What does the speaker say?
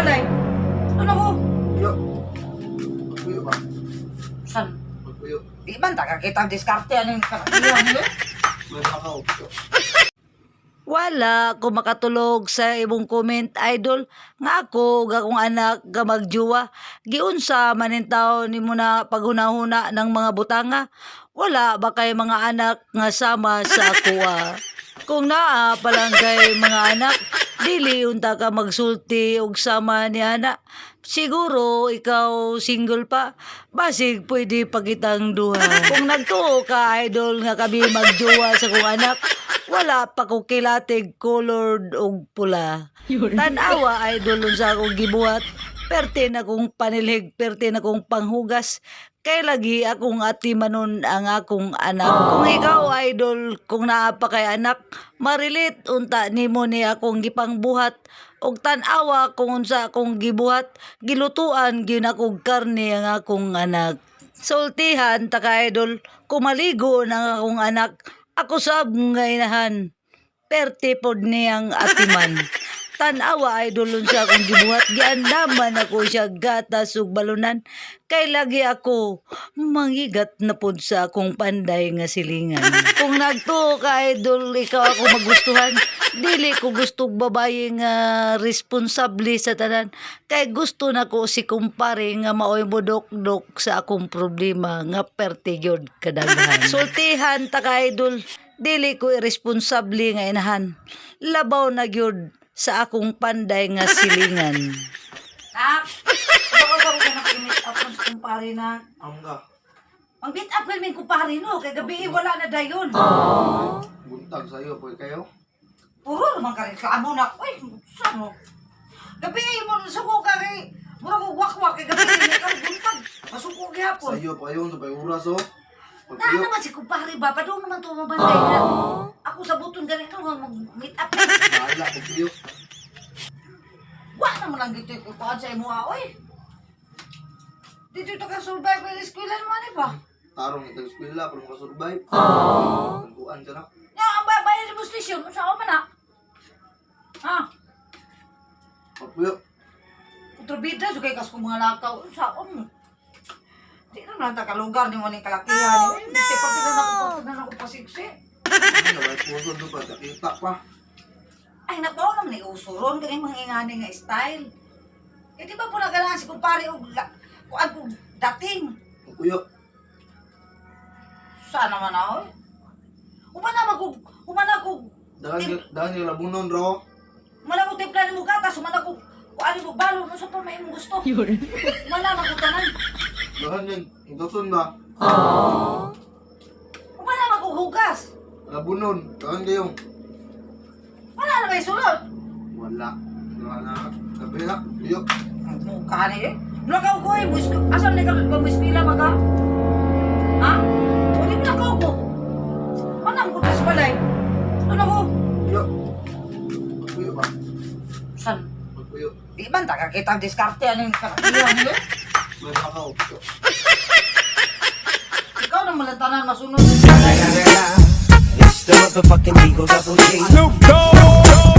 balay. Ano ko? Puyo. Magpuyo ba? San? Magpuyo. Di man ta kakita ang diskarte aning kakakiyan nila. May bakaw. Wala ko makatulog sa imong comment, idol, nga ako ug akong anak ga magjuwa. Giunsa man taon nimo na paghunahuna ng mga butanga? Wala ba kay mga anak nga sama sa akoa? Kung naa pa lang kay mga anak, dili unta ka magsulti og sama ni ana. Siguro ikaw single pa, basig pwede pa kitang duha. Kung nagtuo ka, idol, nga kami magjowa sa kong anak, wala pa ko kilatig colored og pula. Tan-awa, idol, unsa akong gibuhat. Perte na kong panilhig, perte na kong panghugas. Kay lagi akong atimanon ang akong anak. Kung ikaw, idol, kung naa pa kay anak, marilit unta nimo ni akong gipangbuhat. Og tan-awa kung unsa akong gibuhat, gilutuan gyud akong karne ang akong anak. Sultihan ta ka, idol, kumaligo ng akong anak, ako sab nga inahan. Perte pod niyang atiman. Tan-awa, idol, unsa akong gibuhat, giandaman ako siya gatas ug balunan. Kay lagi ako mangigat na pod sa akong panday nga silingan. Kung nagtuo ka, idol, ikaw ako magustuhan, dili ko gusto og babaye nga responsable sa tanan. Kay gusto nako si kumpare nga maoy modok-dok sa akong problema nga perte gyud kadaghan. Sultihan ta ka, idol, dili ko iresponsable nga inahan. Labaw na gyud sa akong panday nga silingan. Nak, baka sa ko na meet up sa kumpare na. Angga. Ang meet up kay kumpare no, kay gabi eh, wala na dayon. Buntag sa'yo. Puyo kayo. Puro naman ka reklamo na. Uy, sano? Gabi eh, mo suko ka kay mura ko wakwak kay gabi eh, ka buntag. Masuko gihapon. Sa'yo pa yun. Sa oras oh. Na Magpuyo. naman si kumpare ba? Padung naman to mabantay na. Ako sa buton ganito nga mag-meet up. Bahala. Magpuyo. Wa naman lang dito ko kuan sa imo oy. Dito to ka survive sa eskwela mo ani ba? Tarong itang eskwela para makasurvive. Tangguan ka na. Nga ang bayad mo station unsa man na? Ha? Magpuyo. Kontrabida so kay kas ko mga lakaw unsa mo? Di na lang ta ka lugar ni mo ni kalakihan. Oh, no. Pati na ako pasiksi. Ano ba? Puso doon pa. Nakita pa. Ay nako naman ni uso ron kani mga ingani nga style. Eh di ba po naganahan si kumpare og kuan ko dating. Magpuyo. Sana man ako. Eh. Umana mag umana ko Dahan dahan yung labunon ro. umana ko timpla nimo gatas, umana ko kuan mo balon unsa pa may imong gusto. Umana man ko tanan. Dahan yung itasun ba? Umana man ko hugas. Labunon. Dahan kayo. Wala na may sulod. Wala. Wala na. Sabi na. Puyo. Mukha ni eh. Wala ka ko eh. Asan ni ka ba muskila ba ka? Ha? Wala mo na ka ko. Manang ko tas balay. Ano ko? Puyo. Magpuyo ba? San? Magpuyo. Di man ta kakita ang diskarte aning kakakiyan nila. May bakaw. Puyo. Ikaw na malantanan masunod. It's the motherfucking Eagle Double G. Snoop Dogg.